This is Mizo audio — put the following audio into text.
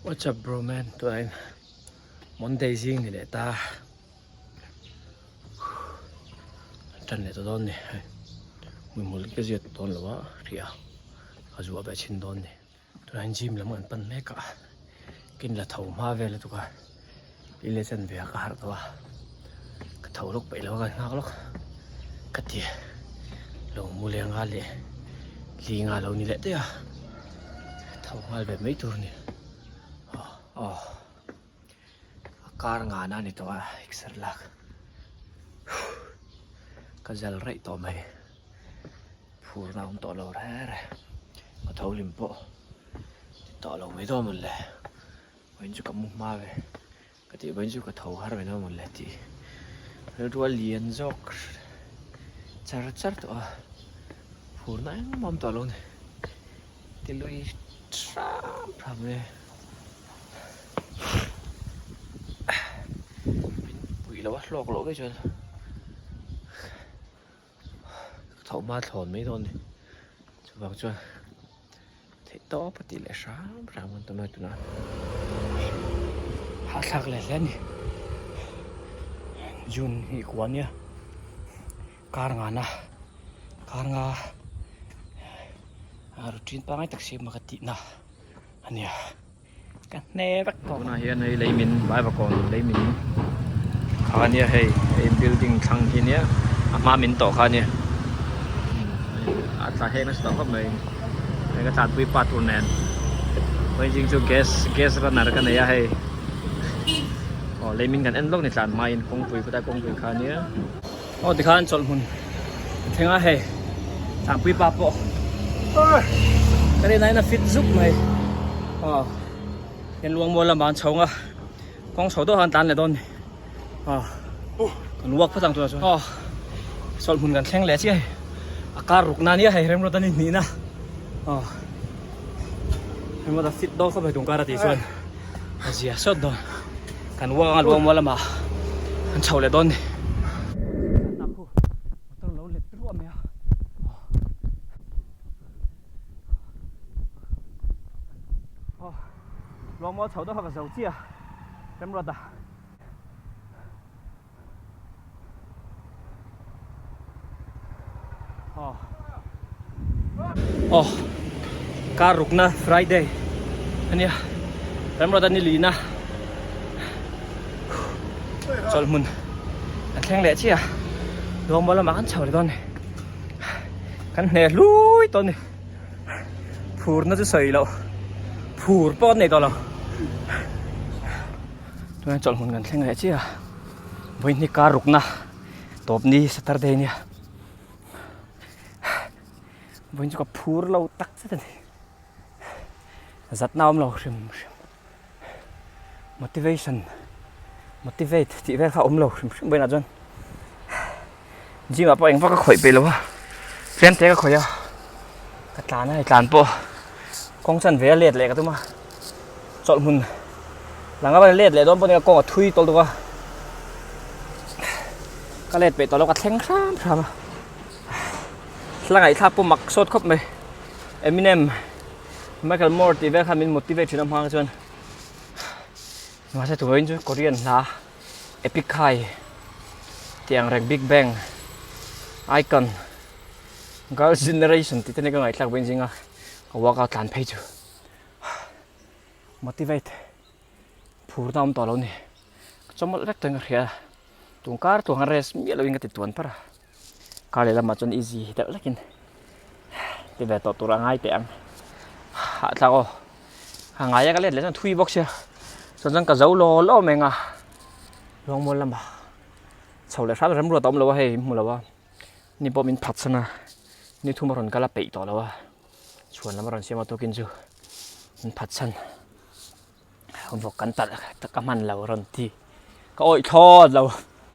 What's up bro man tunah Monday zing ni leh ta tan leh ta dawn ni hei hmuihmul ka ziat dawn lo a hria ka zuah ve chhin dawn ni tunah hian gym lam kan pan mek a ka inla tho hma vel lutuk a i leh chan ve a ka harh tawh a ka tho lawk peih lo a ka nghak lawk ka ti lo mu leh anga leh li nga lo ni leh daih a tho nghal ve mai tur a ni aw a kar ngana a ni tawh a exer lak ka zal raih tawh mai phurna a awm tawh lo reng reng ka tho hlim pawh ti tawh lo mai dawn mawle vawiin chu ka mu hma ve ka tih vawiin chu ka tho har ve dawn mawle tih rilru a lian zawk char char tawh a phurna engmah a awm tawh lo a ni ti lui hram hram mai a. Min puih loh a hlawk loh mai chuan ka tho hma thlawn mai dawn a ni chuvang chuan theih tawp a tih leh hram hram an tum a tunah hahthlak leh hle a ni June hi kua nia kar ngana kar nga routine pangngai tak siam a ka tihna a nia. Ka hne vek tawh. Tunah hian hei leimin Vaivakawn leimin kha ania hei hei building thlang hi nia a hma min tawh kha ania a tla heng nasa tawh khawp mai hei ka tlanpui pa tur nen vawiin chu gas gas runner ka nei a hei aw leimin kan en lawk ni tlan hmain kawngpui khawtlai kawngpui kha ania. Aw tikhan chawlh hmun a thleng a hei Thangpui pa pawh ka rin aiin a fit zuk mai aw hian luangmual lamah an chho ang a kawng chho deuh khan tlan leh dawn a ni aw kan walk phawt ang tunah chuan aw chawlh hmun kan thleng leh chiah hei a kar ruk na nia hei remruat a ni hnihna aw remruat a fit dawn khawp mai tun kar a tih chuan a zia sawt dawn kan walk anga luangmual lamah an chho leh dawn a ni. Motor lo let ruah mai a aw luangmual chho deuh kha ka zo chiah remruat a aw aw kar rukna friday ania remruat a ni lina chawlh hmun kan thleng leh chiah a luangmual lamah kan chho leh dawn a ni kan hne hlui tawh a ni phurna chu sawi loh phur pawh an nei tawh lo tunah chawlh hmun kan thleng leh chiah a vawihnih kar rukna tawp ni saturday ania vawiin chu ka phur lo tak zet a ni zatna awm lo hrim hrim. Motivation motivate tih vel kha a awm lo hrim hrim vawiinah chuan gym ah pawh engvak ka khawih peih lo a tlem te ka khawih a ka tlan a hei tlan pawh kawng chan ve a let leh ka tum a chawlh hmun lang a let leh dawn pawh nia kawng a thui tawlh deuh a ka let peih tawh lo ka thleng hram hram a hla ngaihthlak pawh mak sawt khawp mai Eminem. Michael Moore tih vel khan min motivate thin a hmang chuan mahse tuain chu Korean hla Epic High tih ang reng Big Bang Icon Girls Generation tih te nen ka ngaihthlak vawiin zinga ka workout tlan phei chu motivate phurna awm tawh lo ni ka chawmawlh vek tawhin ka hria tun kar tuang a rest miah loin ka ti tuan par a. Kar leh lamah chuan easy deuh hlekin ti ve tawh tur a ngai teh ang hahthlak aw a ngai a ka let leh chuan thui bawk sia chuan chuan ka zo law law mai ang a luangmual lamah chho leh hram remruat a awm lo a hei hmu lo a ni pawh min phatsan a ni thum a rawn kal a peih tawh lo a chhuan lam a rawn siam a tukin chu min phatsan vawk kan talh ka hman lo a rawn ti ka awih thlawt lo.